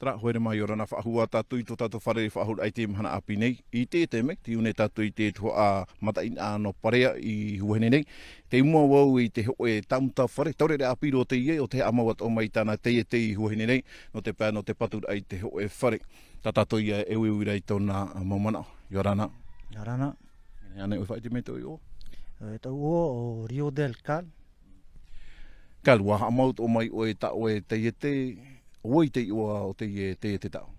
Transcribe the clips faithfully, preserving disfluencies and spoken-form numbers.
Terā, haere mai, ʻia ora na. Faʻahou ā tātou i tō tātou fare faʻahou i teie mahana ʻāpī nei. I teie taime, tei ʻō nei tātou i te tuhaʻa mataʻeinaʻa nō Parea i Huahine nei. Tei mua vau i te hōʻē tāmuta fare, taureʻareʻa ʻāpī roa teie, ʻo tē haʻamau atoʻa mai i tāna taiete i Huahine nei, nō te pae, nō te paturaʻa i te hōʻē fare. Tā tātou ia e uiui ra i tōna mau manaʻo. ʻIa ora na. ʻIa ora na. Mea nā hea ānei ʻoe? Faʻaʻite mai tō iʻoa. E, tōʻu iʻoa ʻo Riodel Kal. Kal, ʻua haʻamau atoʻa mai ʻoe i tā ʻoe taiete, ʻo vai te iʻoa o teie taiete tāʻu?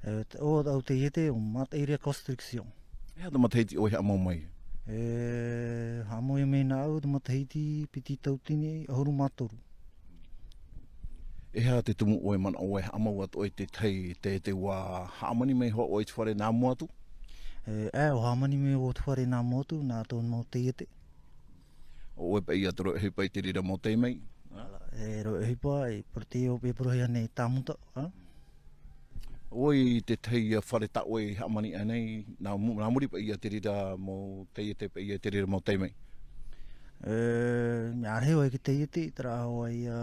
E, te iʻoa o tāʻu taiete ʻo Matairea Construction. E aha te matahiti ʻoe i haʻamau mai? E, haʻamau mai nāʻu te matahiti piti tauatini ʻahuru mā toru. E aha te tumu ʻoe manaʻo ʻoe i haʻamau atoʻa i te tahi taiete, ʻua hāmani mai hoʻi ʻoe i te fare nā mua atu? E, ʻae, ʻua hāmani mai vau i te fare nā mua atu, nā tō mau taiete. ʻO ʻoe paʻi ia te rave ʻohipa i te reira mau taime? E rave ʻohipa, e porohia, e porohia nei tāmuta, ā? ʻO vai te tahi fare tā ʻoe i hāmani aʻe nei, nā mu-, nā muri paʻi ia te reira mau taiete, paʻi ia te reira mau taime? E, mea rahi vau i te taiete, terā hoʻi ia,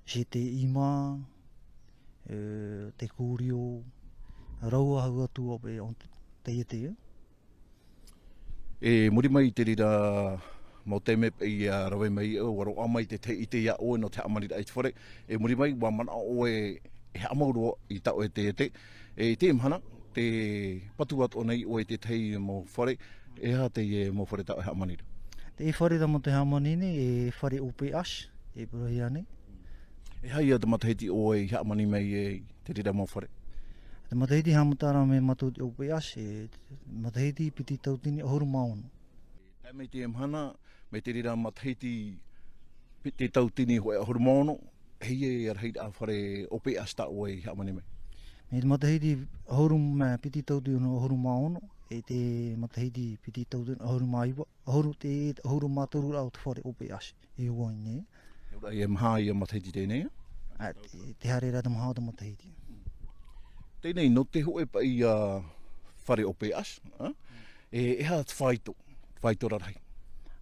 G T I mā, e, te Coolio, rāua hau atu ā paʻi ʻo te taiete, ā? E muri mai i te reira mau taime paʻi ʻia rave mai, ʻua roaʻa mai te tahi ʻite ia ʻoe nō te hāmaniraʻa i te fare. E muri mai, ʻua manaʻo ʻoe e haʻamau roa i tā ʻoe taiete. E i teie mahana, tē patu atoʻa nei ʻoe i te tahi mau fare. E aha teie mau fare tā ʻoe i hāmani ra? Teie fare tā mātou i hāmani nei, e fare O P H, e porohia nei. E aha ia te matahiti ʻoe i hāmani mai ai i te reira mau fare? Te matahiti haʻamata ra mai mātou te O P H, e matahiti piti tauatini ʻahuru mā ono. Tae mai teie mahana, mai te reira matahiti piti tauatini hōʻē ʻahuru mā ono, e hia ia rahiraʻa fare O P H tā ʻoe i hāmani mai? Mai te matahiti ʻahuru mā, piti tauatini ʻahuru mā ono, e te matahiti piti tauatini ʻahuru mā iva, ʻahuru, te ʻahuru mā toru rā o te fare O P H i Huahine. E ora ia, e maha ia matahiti teie nei, ā? Ā, te, te haere ra te maha o te matahiti. Teie nei, nō te hōʻē paʻi ia fare O P H, ā? E, e aha te faito, faito rarahi?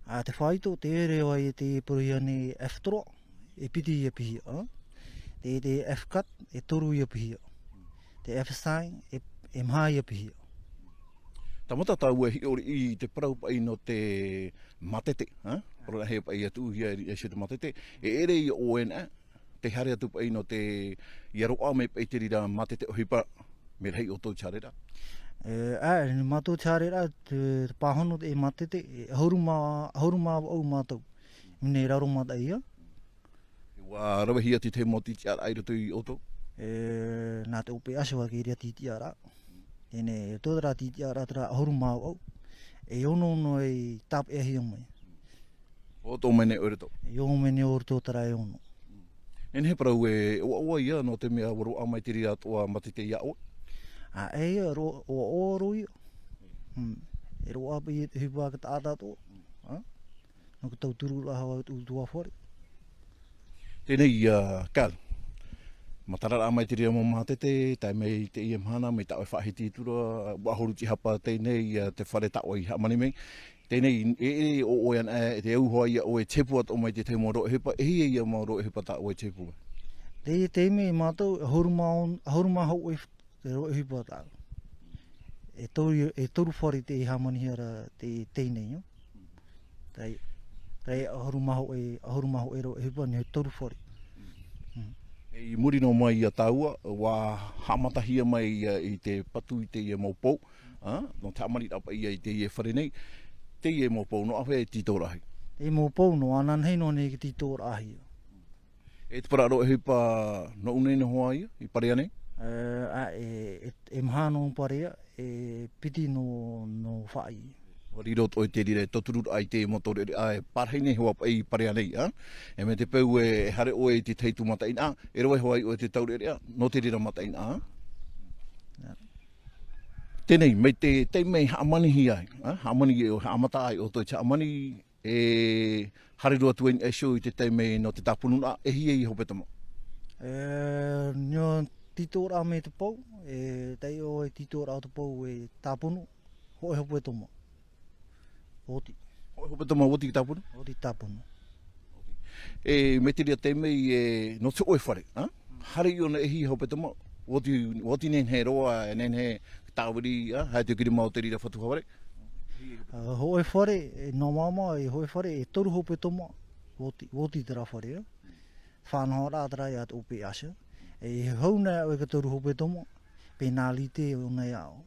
Ā, te faito, tē ʻere vau i te porohia nei F trois, e piti ia pihaʻa, ā? Te, te F quatre, e toru ia pihaʻa. Te F cinq, e, e maha ia pihaʻa. Tāmata tāua e hiʻo riʻi i te parau paʻi nō te mātete, ā? Parau rahi paʻi ʻia tuʻuhia i te mātete, e ʻere ia ʻoe na, tē haere atu paʻi nō te, ʻia roaʻa mai paʻi te reira mātete ʻohipa, mea rahi ʻoutou i te haereraʻa? E, ʻae, nā mātou te haereraʻa, te, te pāhono te mātete, e ʻahuru mā, ʻahuru mā vaʻu mātou. Mea nā raro mataʻi ia. ʻUa ravehia te tahi mau tītiʻaraʻa i roto ia ʻoutou? E, nā te O P H ʻua kī ra tītiʻaraʻa. Teie nei, tō terā tītiʻaraʻa terā ʻahuru mā vaʻu. E ono noa i tāpeʻahia mai. ʻO ʻoutou mai nei ʻo roto? E ono mai nei ʻo roto terā e ono. E nehenehe e parau e ʻoaʻoa ia, nō te mea ʻua roaʻa mai te reira atoʻa mātete ia ʻoe? Ā, e ia, ro-, ʻoaʻoa roa ia. Hmm. E roaʻa paʻi te ʻohipa ka taʻata atoʻa. Ā? Nō te tauturu ra hoʻi i te ʻutuāfare. Teie nei, ā, Kal. Matara rā mai te reira mau mātete, tae mai i teie mahana, mai tā ʻoe faʻahiti atu ra, ʻua ʻahuru tīhapa teie nei, ā, te fare tā ʻoe i hāmani mai. Teie nei, e, e, ʻo ʻoe ana, e, te auaha ia ʻoe, te hepua atoʻa mai te tahi mau rave ʻohipa, e hia ia mau rave ʻohipa tā ʻoe te hepua? Te, te mea mātou, ʻahuru mā on-, ʻahuru mā hōʻē te rave ʻohipa tāʻu. E toru, e toru fare tei hāmanihia ra te, teie nei, ā. Tae, tae ʻahuru mā hōʻē, ʻahuru mā hōʻē rave ʻohipa, e toru fare. Mm. E i muri noa mai ia tāua, ʻua haʻamatahia mai ia i te patu i teie mau pou, ā, nō te hāmaniraʻa paʻi ia i teie fare nei, teie mau pou, nō āfea e tītōraʻahia? Teie mau pou, nō ananahi noa nei e tītōraʻahia. E te parau rave ʻohipa nō ʻō nei noa ia, i Parea nei? E, ā, e, e, e maha nō Parea, e piti nō, nō Faʻaʻī. ʻUa riro atoʻa i te reira e tauturu ai te mau taureʻareʻa e pārahi nei hoʻi paʻi i Parea nei, ā? E mai te peu e haere ʻoe i te tahi atu mataʻeinaʻa, e rave hoʻi ʻoe i te taureʻareʻa, nō te reira mataʻeinaʻa, ā? Teie nei, mai te, te mea i hāmanihia ai, ā? Hāmani e, haʻamata ai ʻoutou i te hāmani, e haere roa atu ai i niʻa iho i te taime nō te tāpunuraʻa, e hia ia hepetoma? E, nō tītōraʻa mai te pou, e, taiʻo e tītōraʻa te pou e tāpunu, hōʻē hepetoma. Oti. Hōʻē hepetoma oti i tāpunu? Oti tāpunu. E, mai te reira taime, e, nō te hōʻē fare, ā? Mm. Haere i ʻō nei e hia hope toma, oti, oti nehenehe roa, e nehenehe tāviri, ā, haere atu i te rima o te reira fatu fare. Ā, hōʻē fare, e nō māmā, e hōʻē fare, e toru hope toma, oti, oti terā fare, ā. Faʻanahoraʻa terā ia te O P H. E hau nei ʻoe i te toru hope toma, penalite ʻōna ia ʻoe.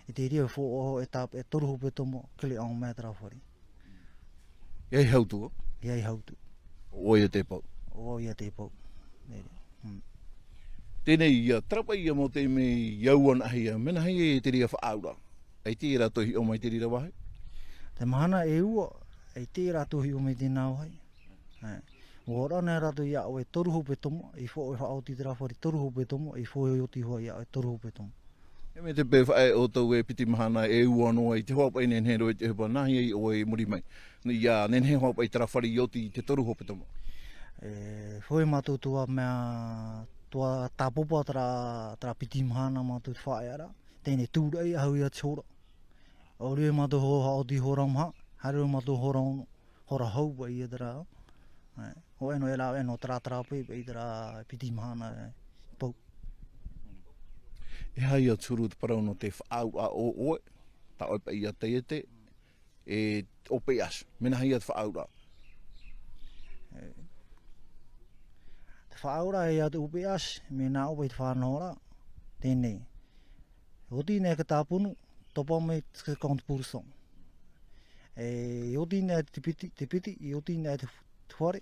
I te reira fōʻoʻo e tāp-, e toru hope toma, kele au mai terā fare. ʻIa hau atu. ʻIa hau atu. ʻO ia te pau. ʻO ia te pau. Nē reira. Hmm. Teie nei ia, terā paʻi ia mau taime i au ana hia, mea nāhea te reira faʻaauraʻa. ʻAita rātou i hiʻo mai te reira vāhi? Te mahana e ua, ʻaita rātou i hiʻo mai tēnā vāhi. Ē. ʻUa ora nei rātou ia ʻoe toru hope toma, i fō-, i faʻaoti terā fare toru hope toma, i fō-, i oti hoʻi ia ʻoe toru hope toma. E mea te pē faʻaea ʻoutou e piti mahana e ua noa i te hoʻi paʻi nehenehe roa i te ʻohipa, nāhea ʻoe i muri mai. Ia nehenehe hoʻi paʻi terā fare i oti i te toru hope toma. E, hōʻē mātou tuā mea, tuā tāpapa terā, terā piti mahana mātou te faʻaearaʻa, teie nei tūraʻi ʻahu ia te hora. ʻOre mātou ho-, haʻaoti hora maha, haere roa mātou hora ono, hora hau paʻi ia terā. Ē, ʻoe nō e rāveʻa nō terā, terā paʻi, paʻi terā piti mahana, ē, pau. E aha ia te huru te parau nō te faʻaauraʻa o ʻoe, tā ʻoe paʻi ia taiete, e O P H, mea nāhea te faʻaauraʻa? Ē, te faʻaauraʻa ia te O P H, mea nā ʻoe paʻi te faʻanahoraʻa, teie nei. Oti nei te tāpunu, topa mai te cinquante pour cent. E oti nei te piti, te piti, e oti nei te f-, te fare,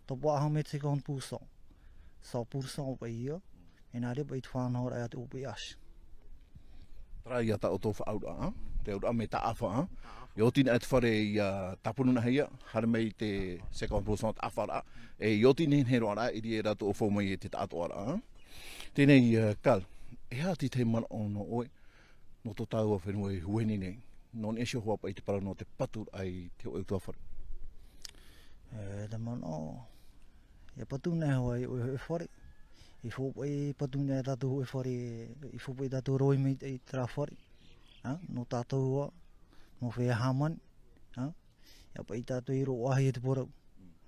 topa aha mai te cinquante pour cent. Cent pour cent paʻi ia, e nā reira paʻi te faʻanahoraʻa ia te O P H. Terā ia tā ʻoutou faʻaauraʻa, ā? Te auraʻa mea taʻafa, ā? E oti nei te fare ia tāpunu nāhea, haere mai te cinquante pour cent taʻafaraʻa. E oti nehenehe roa rā, i reira rātou e fou mai i te taʻatoʻaraʻa, ā? Teie nei, ā, Carl, e aha te tahi manaʻo nō ʻoe, nō tō tāua fenua i Huahine nei, nō niʻa iho hoʻi paʻi te parau nō te paturaʻa i te hōʻē ʻutuāfare? E, te manaʻo, ʻia patu nei hoʻi ʻoe hōʻē fare, i fō paʻi patu nei tātou hōʻē fare, i fō paʻi tātou rave mai i terā fare, ā, nō tātou ā, nō feiā hāmani, ā, ʻia paʻi tātou i roaʻa hia te parau,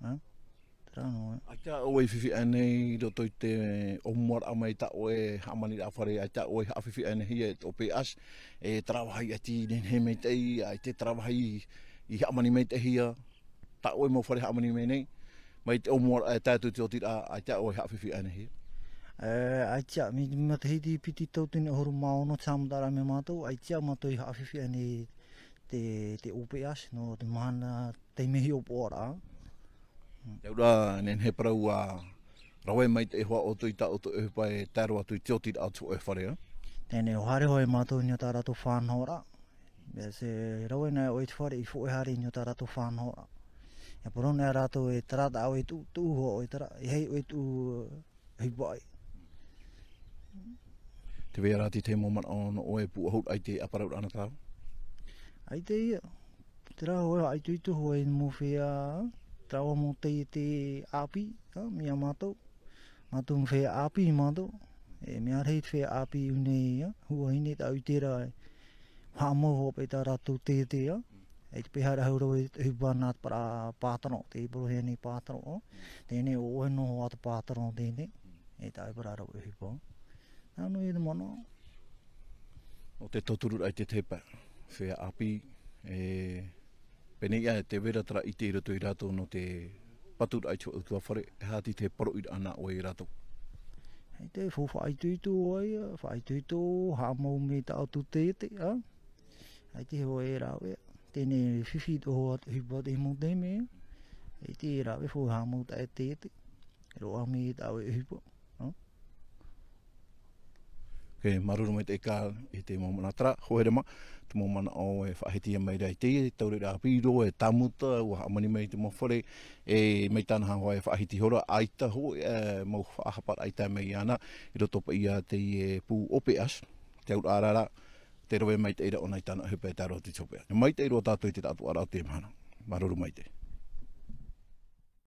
ā. Terā noa. ʻAita ʻoe i fifi aʻe nei i roto i te ʻōmuaraʻa mai tā ʻoe hāmaniraʻa fare, ʻaita ʻoe i haʻafifi aʻe nei hia e te O P H, e terā vāhi ʻaita i nehenehe maitaʻi, ʻaita terā vāhi i hāmani maitaʻi hia, tā ʻoe mau fare hāmani mai nei, mai te ʻōmuaraʻa e tae atu i te otiraʻa, ʻaita ʻoe i haʻafifi aʻe nei hia? E, ʻaita, mai, mai te matahiti piti tauatini ʻahuru mā ono te haʻamataraʻa mai mātou, ʻaita mātou i haʻafifi aʻe nei te, te O P H, nō te mahana taime hiʻopoʻaraʻa. Te auraʻa, nehenehe parau ā, rave maitaʻi hoʻi ʻoutou i tā ʻoutou ʻohipa e tae roa atu i te otiraʻa o te hōʻē fare, ā? Teie nei, ʻua haere hoʻi mātou i niʻa i tā rātou faʻanahoraʻa. Mea tē rave nei ʻoe i te fare, i fōʻē haere i niʻa i tā rātou faʻanahoraʻa. ʻIa parau nei rātou e terā tā ʻoe tuʻu, tuʻu hoʻi ʻoe terā, e hei ʻoe tuʻu, hei paʻi. Tē vai ra te tahi mau manaʻo nō ʻoe e pūʻohu ai te ʻāparauraʻa nā tāua? ʻAita ia. Terā hoʻi, ʻaitoito hoʻi mau feiā, terā mau taiete ʻāpī, ā, mai iā mātou. Mātou mau feiā ʻāpī mātou. E mea rahi te feiā ʻāpī i ʻō nei, ā, Huahine tāʻu i terā, e haʻamau hoʻi paʻi tā rātou taiete, ā. E te pēhara hau rave i te ʻohipa nā te parau pātaro, tē parauhia nei pātaro, ā. Teie nei ʻo ʻoe noa hoʻi te pātaro teie nei, e tāʻu e parau rave ʻohipa. Nā, nō ia te manaʻo. ʻO te tauturu raʻa i te tepa, feiā ʻāpī, e, pēnei ā, tē vai ra terā ʻite i roto ia rātou nō te paturaʻa i te hōʻē ʻutuāfare, e aha te tahi poroʻiraʻa nā ʻoe ia rātou? ʻAita e fou faʻaitoito ai, faʻaitoito, haʻamau mai tā ʻoutou taiete, ā? ʻAita e hoʻi e rāveʻa, teie nei fifi tō hoʻi ʻohipa i te mau taime, ʻaita e rāveʻa fou haʻamau tā ʻoe taiete, roaʻa mai tā ʻoe ʻohipa, ā? Ok, māuruuru maitaʻi Carl i te mau manaʻo terā, hōʻē rā mā, te mau manaʻo e faʻahitihia mai ra i teie taureʻareʻa ʻāpī roa e tāmuta, ʻua hāmani mai te mau fare, e mai tāna hoʻi e faʻahiti ihora, ʻaita hoʻi, e, mau faʻahaparaʻa i tae mai iāna, i roto paʻi i teie pū O P H, te auraʻa ra, te rave maitaʻi ra ʻōna i tāna ʻohipa e tae roa atu i te hopeʻa. Maitaʻi roa tātou i te taʻatoʻaraʻa o teie mahana. Māuruuru maitaʻi.